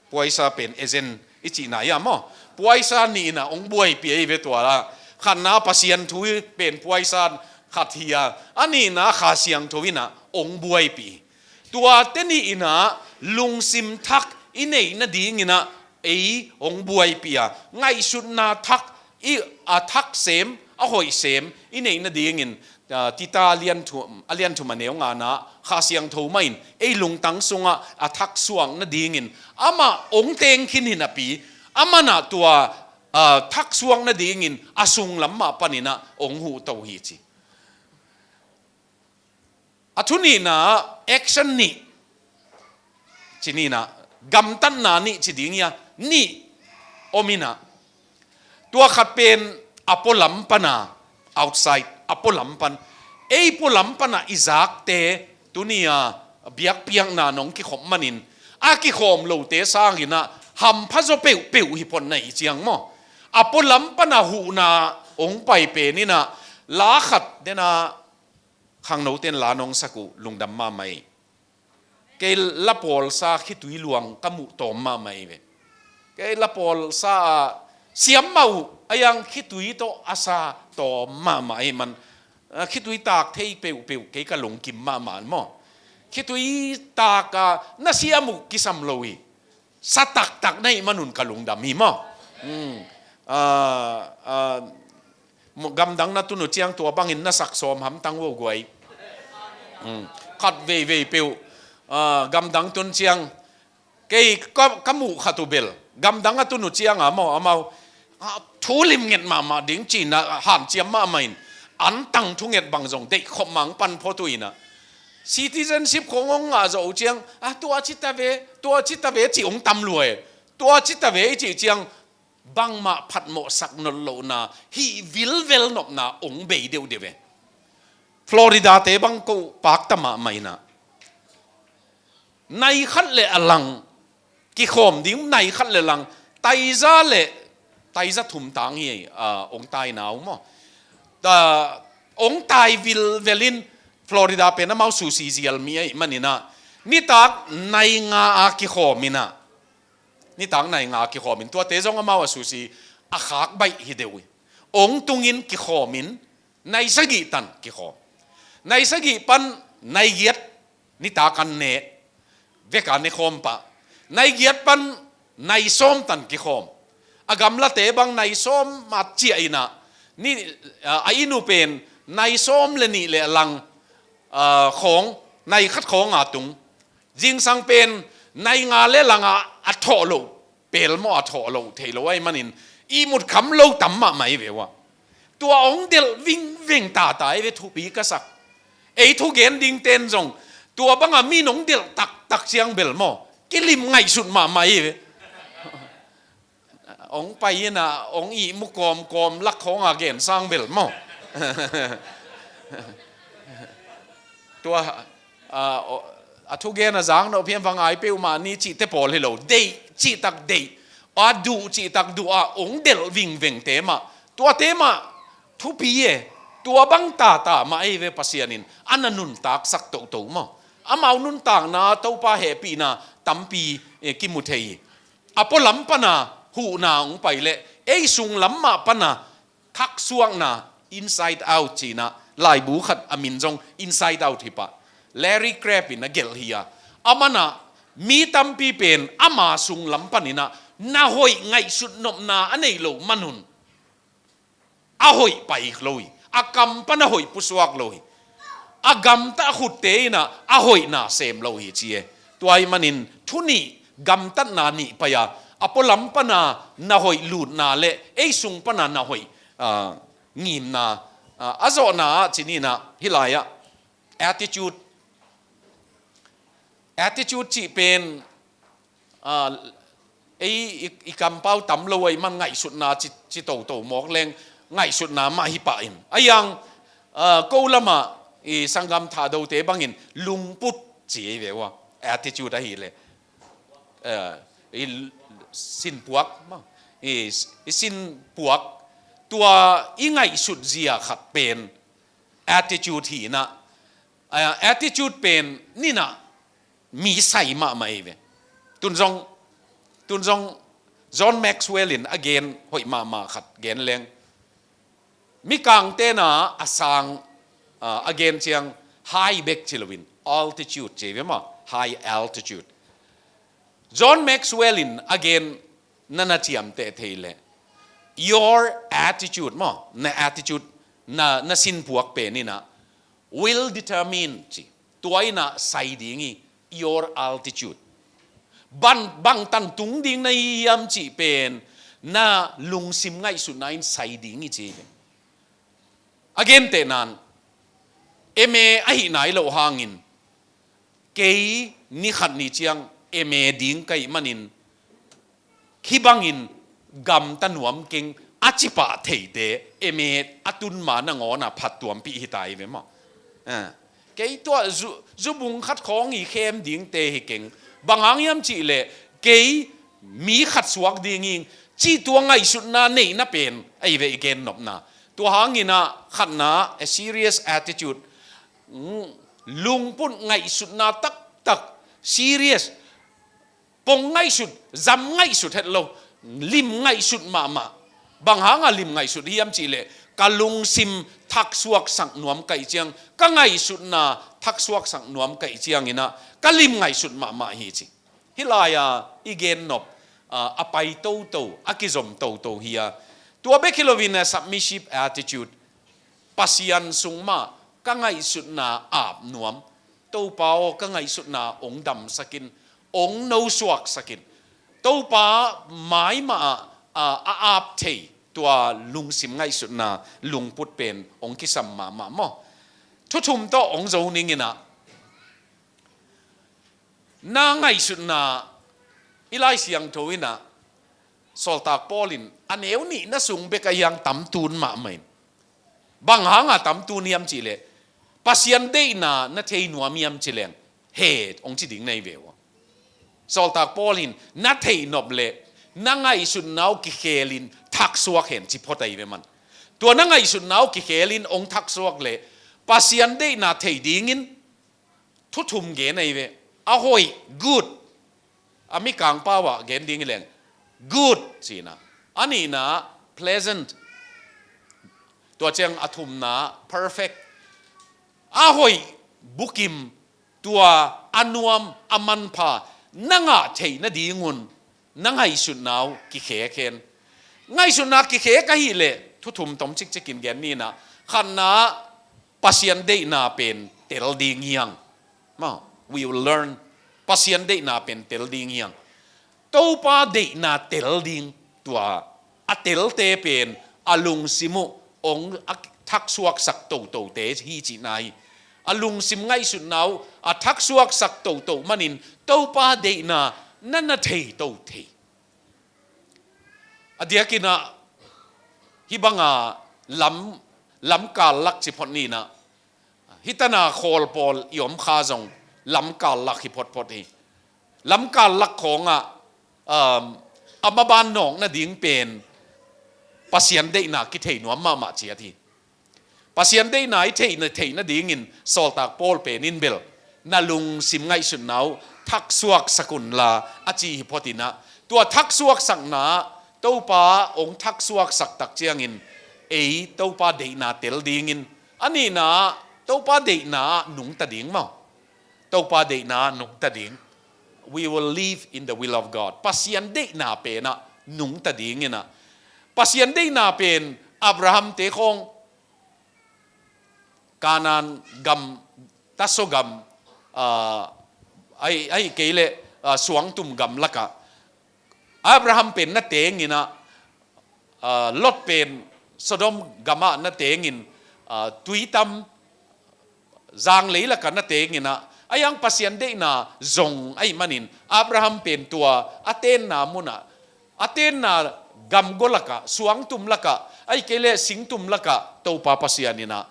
puaisa pen ezen i cihna hi a maw? Puaisa nih in ah hong buaipih ahi ve tua la. Khatna Pasian thu pen puaisa khat hi a, a nihna Kha Siangtho in ah hong buaipih. Tuate nih in ah lungsim thak i neih nadingin ah ei hong buaipih a, ngaihsutna thak i, a thak sem, a hoih sem i neih nadingin, ah, Tita a lian thum, a lian thum a neu ngana, Kha Siangtho mah in ei lungtang sungah a thak suak nadingin amah hong teng khin hi napi, amah in ah tua, ah, thak suak nadingin a sunglam mah panin ah hong huh to hi ci. A thu nihna, action nih ci ni in ah, gamtatna nih ci ding hi a, nih om in ah, tua khat pen a pualam pana, outside, a pualam pan, ei pualam pana i zakte tuni a biakpiakna nong kikhop manin, a kikhawm lote sangin ah hampha zaw peuhpeuh hi phot na hi ciang maw? A pualam pana huhna hong pai pen in ah, la khat den a, khangnote in la nong sak uh, lungdam mahmah hi. Kei la pawlsa khitui luang ka muh tawm mahmah hi ve. Kei la pawlsa a siam mah uh, a yang khitui tawh a sa tawm mahmah hi man. Ah, khitui tak thei peuhpeuh kei ka lungkim mahmah maw? Khitui tak a na siam uh kisam lo hi. Sa taktak na hih manun ka lungdam hi maw? Hmm. Ah, ah, gamdang na tun uh ciang tua bangin na sak sawm hamtang uh guai. Hmm. Khat veivei peuh, ah, gamdang tun ciang kei ka, ka muh khat uh bel gamdang a tun uh ciang a maw, amau, ah, thu limnget mahmah ding cihna hanciam mahmah in, antang thunget bang zong deih khop mang pan phot uh in ah, citizenship khong hong ngah zawh uh ciang, ah, tua ci ta ve, tua ci ta ve cih hong tam lua e. Tua ci ta ve i cih ciang, bangmah phatmawhsak nollohna, hih vilvel nopna hong bei deuhdeuh e. Florida te bang ko pakta mahmah in ah, nai khat le a lang kikhawm ding, nai khat le lang, taiza le, taiza thum tang hi, ah, hong taina uh maw? Ah, hong tai vilvel in, Florida pen amau susi zial mi ahih manin ah, nitak nai nga a kikhawm in ah, nitak nai nga a kikhawm in, tuate zong amau a susi a khak baih hi deuh hi. Hong tungin kikhawm in, nai sagih tan kikhawm. Nai sagih pan nai giat nitak an ne, vek a ne khawm pah. Nai giat pan nai sawm tan kikhawm. A gamlate bang nai sawm mat ciah in ah, ni, a, a inn uh pen nai sawm le nih le a lang, a, khawng, nai khat khawng a tung. Zingsang pen nai nga le lang a, a thawh loh pel maw, a thawh loh thei lo ahih manin ihmut kham lo tam mahmah hi ve uh a. Tua hong delh vingveng tata hi ve, thupi ka sak. Ei thugen ding ten zong tua banga mi nong delh taktak ciang bel maw, kilim ngaihsut mahmah hi ve. Hong pai in ah hong ihmu kawmkawm lak khawng a gen sang bel maw? Tua, a, a thugen a zang no phian vang ai peuhmah ni cihte pawl hi lo. Deih, cihtak deih, a duh, cihtak duh a hong delh vingvengte mah, tuate mah thupi e. Tua bang tata mah ahi ve, Pasian in a na nuntaksak toto maw? Amau nuntakna Topa hehpihna tampi, eh, kimu thei hi. A pualam pana huhna hong pai leh ei sunglam mah pana thaksuakna, inside out cihna, laibu khat a min zong inside out hi pah. Larry Crabb in a gelh hi a, aman ah mi tampi pen ama sunglam panin ah na hoih ngaihsut nopna a neih loh manun a hoih pai lo hi. A kam pan a hoih pusuak lo hi. A gamta a khutte in ah a hoihna sem lo hi ci e. Tua ahih manin thu nih, gamtatna nih pai a, a pualam pana na hoih lutna le ei sung pana na hoih, ah, ngimna, A, a zawhna ah ci ni in ah, hih lai-ah attitude, attitude cih pen, a, ei i, i kampau tam lo ahih man ngaihsutna ci, ci toto mawk leng ngaihsutna mah hi pah in. A yang, a, ko lamah i sanggam Thadote bangin lungput ci ei ve ua. Attitude ahih leh, a, i sinpuak, i, i sinpuak, tua i ngaihsut zia khat pen attitude hi in ah, a, attitude pen ni in ah mi sai mahmah ei ve. Tun zong, tun zong John Maxwell in a gen hoih mahmah khat gen leng, mikangte na a sang, a, a gen ciang high bek ci loin altitude ci ei ve maw, high altitude. John Maxwell in a gen na na ciamteh thei leh, your attitude maw, na attitude, na, na sinpuak pen in ah will determine ci. Tua in ah sai ding hi, your altitude. Bang, bangtan tung ding na hi hiam cih pen na lungsim ngaihsutna in sai ding hi ci hi. A gentehna in, M A ahih nai loh hangin, kei ni khat ni ciang M A ding ka hih manin, hih bangin gamta nuam keng a ci pah theite M A a tun ma nangawn ah phattuampih hi ta hi ve maw. A, kei tua zu, zubung khat khawng i khem dingte hi keng. Bang hang hiam cih leh kei mi khat suak ding hi ing cih tua ngaihsutna neihna pen ahi ve i gennopna. Tua hangin ah khatna, a serious attitude, mm, lungput ngaihsutna taktak, serious, pong ngaihsut, zam ngaihsut het lo, lim ngaihsut mahmah. Bang hanga lim ngaihsut hiam cih leh ka lungsim thaksuaksak nuam ka hih ciang, ka ngaihsutna thaksuaksak nuam ka hih ciangin ah ka lim ngaihsut mahmah hi ci. Hih lai-a i gennop, a, a pai toto, a kizom toto hi a. Tua bek hi loin a submissive attitude, Pasian sung mah ka ngaihsutna ap nuam, Topa aw, ka ngaihsutna hong damsak in, hong nosuaksak in. Topa mai mah ah, a, a ap thei tua lungsim ngaihsutna lungput pen hong kisam mahmah maw. Thu thum tawh hong zo ning in ah, na ngaihsutna, i Lai Siangtho in ah, Sawltak Paul in a neu nihna sung bek a hiang tamtun mahmah in. Bang hanga tamtun hiam cih leh, Pasian deihna na thei nuam hiam ci leng, he, hong ci ding na hi ve ua. Sawltak Paul in na theih nop leh na ngaihsutna uh kikhel in thaksuak hen ci phot ahi ve man. Tua na ngaihsutna uh kikhel in hong thaksuak leh Pasian deihna thei dingin thu thum gen ahi ve. A hoih, good. A mikang pau ah gen ding hi leng, good ci-in ah. A nihna, pleasant. Tua ciang a thumna, perfect. A hoih bukim, tua a nuam, a manpha na ngah theih nadingun na ngaihsutna uh kikhek hen. Ngaihsutna kikhek ahih leh thu thum tom cikcik in gen ni in ah. Khatna, Pasian deihna pen tel ding hi hang. Maw, we will learn. Pasian deihna pen tel ding hi hang. Topa deihna tel ding, tua a telte pen a lungsim uh hong a thaksuaksak totote hi cihna hi. A lungsim ngaihsutna uh a thaksuaksak toto manin Topa deihna na na thei to thei. A diakin ah hih banga lam, lamkal lak ci phot ni in ah, hih tana khawl pawl i om kha zong lamkal lak hi photphot hi. Lamkal lak khawngah, um, a maban nawk nading pen Pasian deihna kithei nuam mahmah ciat hi. Pasian deihna i theihna, theih nadingin Sawltak Paul pen in bel na lungsim ngaihsutna uh thaksuaksak unla a ci hi phot in ah, tua thaksuaksakna Topa hong thaksuaksak tak ciangin ei Topa deihna tel dingin, a nihna Topa deihna nungta ding maw. Topa deihna nungta ding. We will live in the will of God. Pasian deihna pen ah nungta ding in ah. Pasian deihna pen Abraham te khawng Kanaan gam, taso gam, ah, ahi, ahi kei leh, ah, suangtum gam lakah Abraham pen na teng in ah, ah, Lot pen Sodom gamah na teng in, ah, tuitam zanglei lakah na teng in ah, a hiang Pasian deihna zong ahih manin Abraham pen tua a tenna munah, a tenna gamgo lakah, suangtum lakah, ahih kei leh singtum lakah Topa Pasian in ah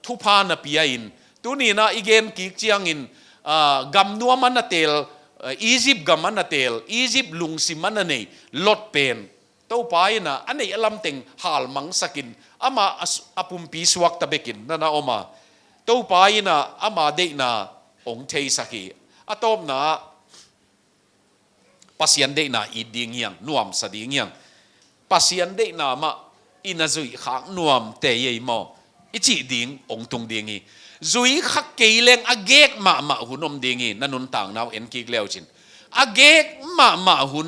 thupha na pia in, tuni in ah i gen kik ciangin, ah, gamnuam a na teel, ah, Egypt gam a na teel, Egypt lungsim a na nei Lot pen Topa in ah a neih a lam teng halmangsak in, amah a su-, a pumpi suakta bekin na na om a, Topa in ah ama deihna hong theisak hi. A tawpna ah Pasian deihna it ding hi hang, nuamsa ding hi hang. Pasian deihna mah i na zuih khak nuam tei ei maw, i cih ding hong tung ding hi. Zuih kha kei leng a gek mahmah hun om ding hi, na nuntakna uh en kik le uh cin. A gek mahmah hun,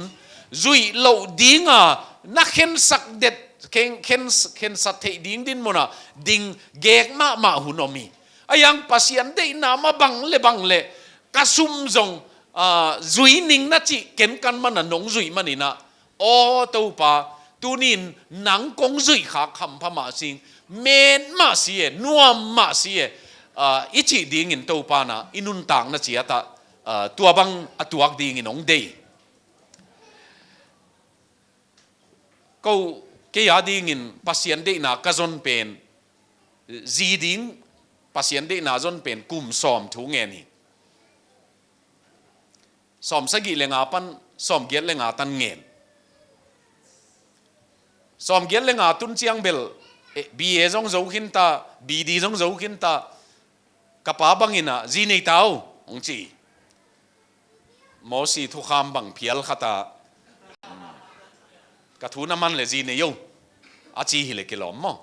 zuih loh ding a na khensak det, khen, khen, khensat theih ding dinmun ah ding gek mahmah hun om hi. A hiang Pasian deihna mah bang le bang le, ka sum zong, ah, zui ning na cih ken kan man a nong zuih manin ah, aw Topa, tuni in nang kong zuih khak hampha mah si, met mah si e, nuam mah si e, ah, i cih dingin Topa in ah i nuntakna ciat ah, ah, tua bang a tuak dingin hong deih. Ko, kei a dingin Pasian deihna ka zon pen, zi ding Pasian deihna zon pen kum sawm thu ngen hi. Sawm sagih le nga pan sawm giat le nga tan ngen. Sawm giat le nga tun ciang bel, eh, B A zong zo khin ta, B D zong zo khin ta, ka pa bangin ah zi nei ta uh, hong ci. Mosi thukham bang phial khat ah, ka thu na man le zi nei uh, a ci hi le kilawm maw.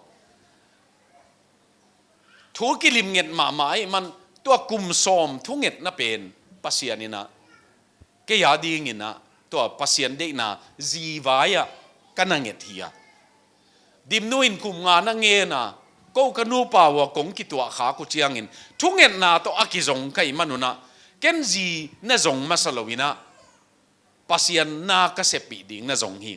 Thu kilim nget mahmah ahih man tua kum sawm thu ngetna pen Pasian in ah, kei a dingin ah, tua Pasian deihna zi vai ah ka na nget hi a. Dimnu in kum nga na ngen a, ko ka nupa uh a kong kituah khak uh ciangin, thungetna tawh a kizong ka hih manun ah, ken zi na zong masa lo in ah, Pasian na ka seppih ding na zong hi.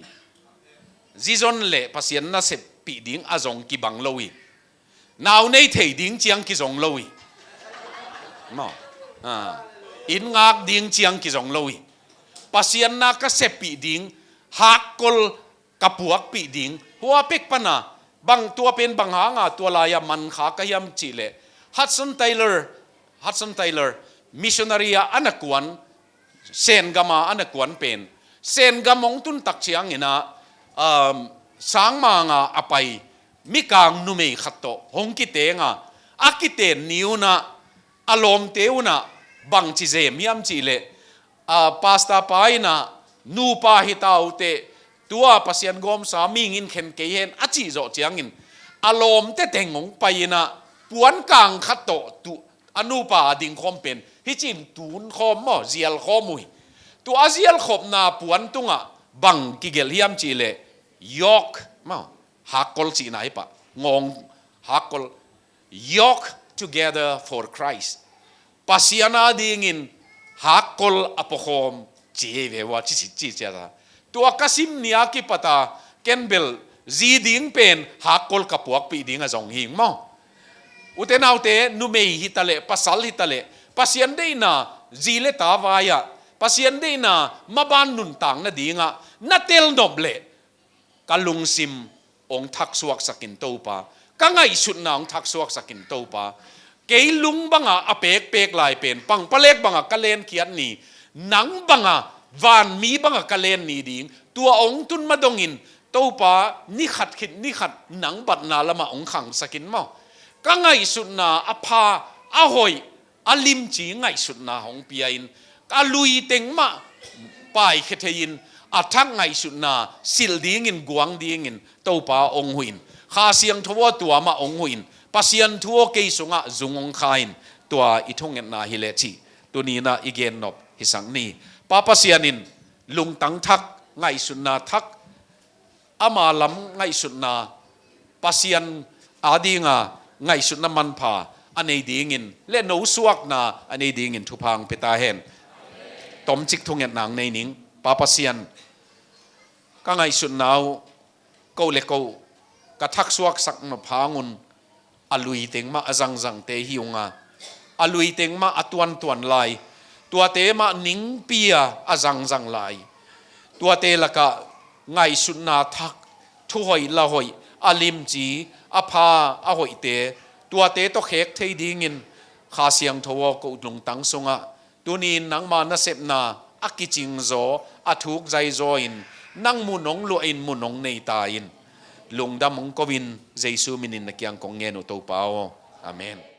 Zi zon le Pasian na seppih ding a zong kibang lo hi. Nau nei thei ding ciang kizong lo hi. Maw. Ah. Inn ngak ding ciang kizong lo hi. Pasian na ka seppih ding, hakkol ka puakpih ding. Hua pek pana, bang tua pen bang hanga tua lai-a man kha ka hiam cih leh, Hudson Taylor, Hudson Taylor, missionary a a na kuan, Sengam a a na kuan pen, Sengam hong tun tak ciangin ah, um, sangmang a a pai, mikang numei khat tawh hong kiteng a, a kiten ni un ah, a lawmte un ah bangci zem hiam cih leh, ah, pastor pa in ah, nupa hi ta uh teh, tua Pasian gawmsa mihing in khen kei hen a cih zawh ciangin, a lawmte teng hong pai in ah, puan kang khat tawh tu, a nupa a ding khawm pen hih ci in tun khawm maw, zial khawm uh hi. Tua a zial khopna puan tungah bang kigelh hiam cih leh, yoke maw, hakkol cihna hi pah, ngawng hakkol, yoke together for Christ. Pasian a dingin hakkol a puakhawm ci hi ve ua, ci, ci, ci ciat a. Tua ka sim ni a kipat a, ken bel zi ding pen hakkol ka puakpih ding a zong hing maw. Ute naute, numei hi ta leh, pasal hi ta leh, Pasian deihna zi le ta vai ah, Pasian deihna maban nuntak nading ah na tel nop leh, ka lungsim hong thaksuaksak in Topa, ka ngaihsutna hong thaksuaksak in Topa, kei lung banga a pekpek lai pen, pangpalek banga ka lenkhiat ni, nang banga, vanmi banga ka len ni ding, tua hong tun ma dongin, Topa, ni khat khit ni khat nang batna lamah hong khangsak in maw. Ka ngaihsutna a pha, a hoih, a limci ngaihsutna hong pia in, a lui teng mah paikhia thei in, a thak ngaihsutna silh dingin, guang dingin Topa hong huh in, Kha Siangtho aw tua mah hong huh in, Pasian thu aw kei sungah zung hong kha in, tua i thungetna hi leh cih tuni-in ah i gen nop hisak ni. Pa Pasian in lungtang thak, ngaihsutna thak, ama lam ngaihsutna, Pasian a dinga ngaihsutna manpha a nei dingin, le nosuakna a nei dingin thupha hong pia ta hen. Tomcik thungetna hong nei ning. Pa Pasian, ka ngaihsutna uh ko le ko ka thaksuaksak nop hang un, a lui teng mah a zangzangte hi ung a, a lui teng mah a tuantuan lai, tuate mah ningpi a a zangzang lai, tuate lakah ngaihsutna thak, thuhoih lahoih, a limci, a pha, a hoihte, tuate tawh khek thei dingin Kha Siangtho aw, ko lungtang sungah tuni-in nangma nasepna a kicingzaw, a thuk zaizaw in nang mun hong luahin mun hong nei ta in. Lungdam hong ko-in Jesu minin na kiang kong ngen uh, Topa aw. Amen.